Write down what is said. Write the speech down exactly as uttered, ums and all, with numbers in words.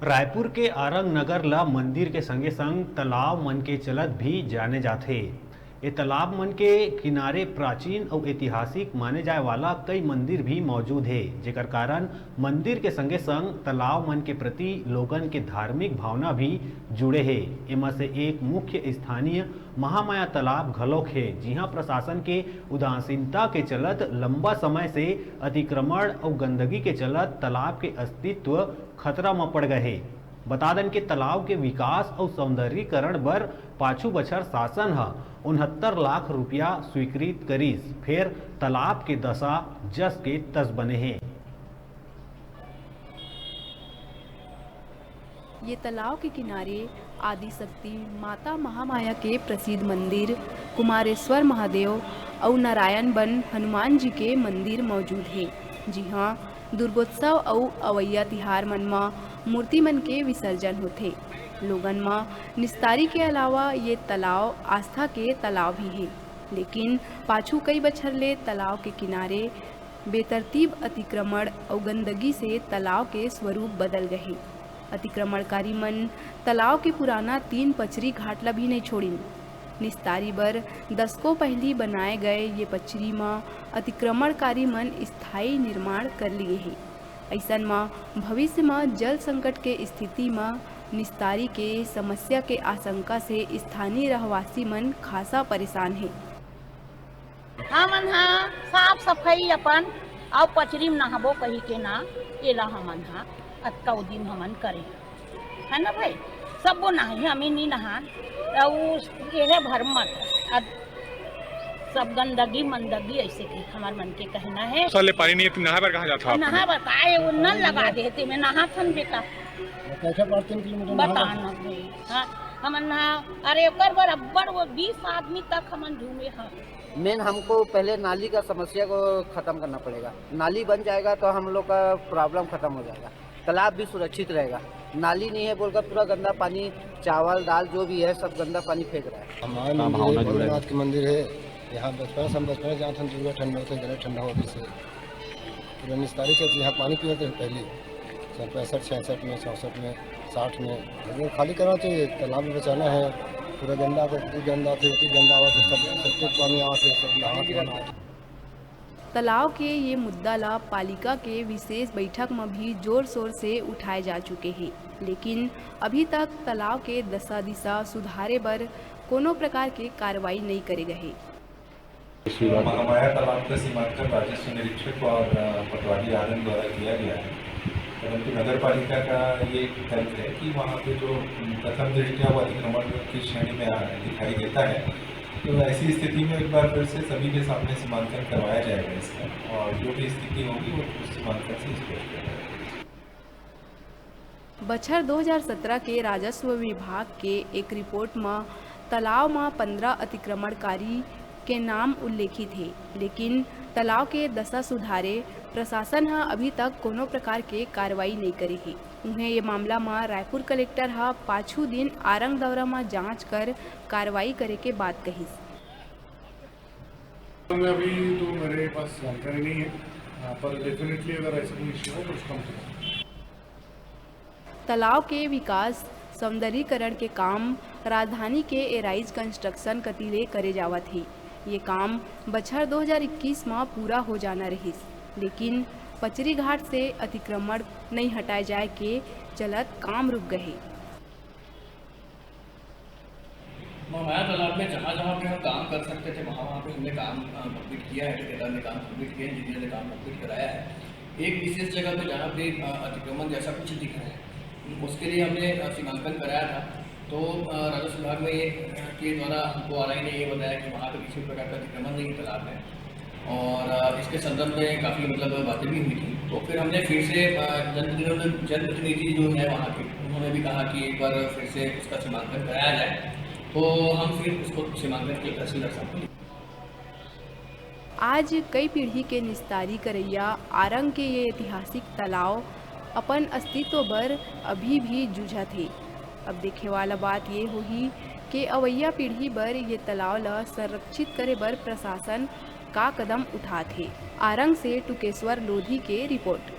रायपुर के आरंग नगर ला मंदिर के संगे संग तालाब मन के चलत भी जाने जाथे। ए तालाब मन के किनारे प्राचीन अउ ऐतिहासिक माने जाए वाला कई मंदिर भी मौजूद हे, जेकर कारण मंदिर के संगे संग तालाब मन के प्रति लोगन के धार्मिक भावना भी जुड़े हे। एमा से एक मुख्य स्थानीय महामाया तालाब घलोक हे, जिहां प्रशासन के उदासीनता के चलत लंबा समय से अतिक्रमण अउ गंदगी के चलत तालाब के अस्तित्व खतरा म पड़ गए हे। बता दन के तालाब के विकास अउ सौंदर्यीकरण बर पाछू बछर शासन ह उनहत्तर लाख रुपया स्वीकृत करिस, फेर तालाब के दशा जस के तस बने हे। ये तालाब के किनारे आदिशक्ति माता महामाया के प्रसिद्ध मंदिर, कुमारेश्वर महादेव अउ नारायण वन हनुमान जी के मंदिर मौजूद हे, जिहां दुर्गोत्सव अउ अवइया तिहार मन म मूर्ति मन के विसर्जन होथे। लोगन म निस्तारी के अलावा ये तालाब आस्था के तालाब भी हे, लेकिन पाछू कई बछर ले तालाब के किनारे बेतरतीब अतिक्रमण अउ गंदगी से तालाब के स्वरूप बदल गए हे। अतिक्रमणकारी मन तालाब के पुराना तीन पचरी घाट ला भी नइ छोड़िन। निस्तारी बर दसको पहिली बनाए गए ये पचरी म अतिक्रमणकारी मन स्थायी निर्माण कर लिए हे। अइसन म भविष्य म जल संकट के स्थिति म निस्तारी के समस्या के आशंका से स्थानीय रहवासी मन खासा परेशान हे। हमन ह साफ सफाई अपन अउ पचरी म नहाबो कही के ना, एला हमन ह अतका उदिम हमन करे, है ना भाई? सबो नहाही, हमें नी नहान, अउ एहे भर मत, अ, सब गंदगी मंदगी ऐसे के हमर मन के कहना है। साले पानी नहीं है, तुम नहाए बर कहाँ जात हो आप? नहाए बर का है, वो नल लगा दे, ते में नहाथन बेटा। कैसे पाँच तीन किलोमीटर नहा बता ना भाई, हाँ, हमन नहा, अरे ओकर बर अब्बड़ वो बीस आदमी तक हमन झूमे हन। मेन हमको पहले नाली का समस्या को खत्म करना पड़ेगा। नाली बन जाएगा तो हम लोग का प्रॉब्लम खत्म हो जाएगा, तालाब भी सुरक्षित रहेगा। नाली नहीं है बोलकर पूरा गंदा पानी, चावल दाल जो भी है सब गंदा पानी फेंक रहा है। हमारे का मंदिर है, भावना जुड़ा है। भोलेनाथ के मंदिर है। यहाँ बचपन से, हम बचपन से जाते हैं, दुर्गा ठंडा होते हैं, गले ठंडा होते से पूरा निस्तारी से यहाँ पानी पीते थे पहले, सन पैंसठ छियासठ में, चौंसठ में, साठ में। वो खाली करना चाहिए, तालाब भी बचाना है। पूरा गंदा को, इतनी गंदा थे, इतनी गंदा हुआ तो सब सेप्टिक पानी आवा थे, सब नहा के बना। तालाब के ये मुद्दा ला पालिका के विशेष बैठक म भी जोर शोर से उठाए जा चुके हे, लेकिन अभी तक तालाब के दशा दिशा सुधारे बर कोनो प्रकार के कार्रवाई नइ करे गए हे। महामाया तालाब का सीमांकन राजस्व निरीक्षक और, अ, पटवारी आनंद द्वारा किया गया है, परंतु नगर पालिका का ये एक तर्क है कि वहाँ पे जो, उम, प्रथम दृष्टया वो अतिक्रमण की श्रेणी में आ, दिखाई देता है, तो ऐसी स्थिति में एक बार फिर से सभी के सामने सीमांकन करवाया जाएगा इसका, और जो भी स्थिति होगी वो उस सीमांकन से स्पष्ट हो जाएगा। बछर दो हज़ार सत्रह के राजस्व विभाग के एक रिपोर्ट म तालाब म पंद्रह अतिक्रमणकारी के नाम उल्लेखित हे, लेकिन तालाब के दशा सुधारे प्रशासन ह अभी तक कोनो प्रकार के कार्रवाई नइ करे हे। उहें, ये मामला म रायपुर कलेक्टर ह पाछू दिन आरंग दौरा म जांच कर कार्रवाई करे के बात कहिस। अभी तो मेरे पास जानकारी नहीं है, हाँ, पर definitely अगर ऐसा कोई issue हो तो उसको हम तालाब के विकास सौंदर्यीकरण के काम राजधानी के एराइज कंस्ट्रक्शन कति ले करे जावत हे। ये काम बछर दो हज़ार इक्कीस म पूरा हो जाना रहिस, लेकिन पचरी घाट से अतिक्रमण नइ हटाए जाए के चलत काम रुक गए हे। महामाया तालाब में जहाँ-जहाँ पे हम काम कर सकते थे, वहाँ-वहाँ पे हमने काम, अ, complete किया है, ठेकेदार ने काम complete किया, इंजीनियर ने काम complete कराया है। एक विशेष जगह पे जहाँ पे, अ, अतिक्रमण जैसा कुछ दिख रहा है, उसके लिए हमने, अ, सीमांकन कराया था। तो, अ, राजस्व विभाग में ये, अ, के द्वारा हमको आरआई ने ये बताया कि वहाँ पे किसी प्रकार का अतिक्रमण नहीं है तालाब में। और, अ, इसके संदर्भ में काफ़ी, मतलब, बातें भी हुई थी। तो फिर हमने फिर से, अ, जनप्रतिनिधि, जनप्रतिनिधि जो है वहाँ के, उन्होंने भी कहा कि एक बार फिर से उसका सीमांकन कराया जाए। तो हम फिर उसको सीमांकन की तहसील रख सकते हैं। आज कई पीढ़ी के निस्तारी करइया आरंग के ये ऐतिहासिक तालाब अपन अस्तित्व बर अभी भी जूझत हे। अब देखे वाला बात ये होही के अवइया पीढ़ी बर ये तालाब ल संरक्षित करे बर प्रशासन का कदम उठात हे। आरंग से टुकेश्वर लोधी के रिपोर्ट।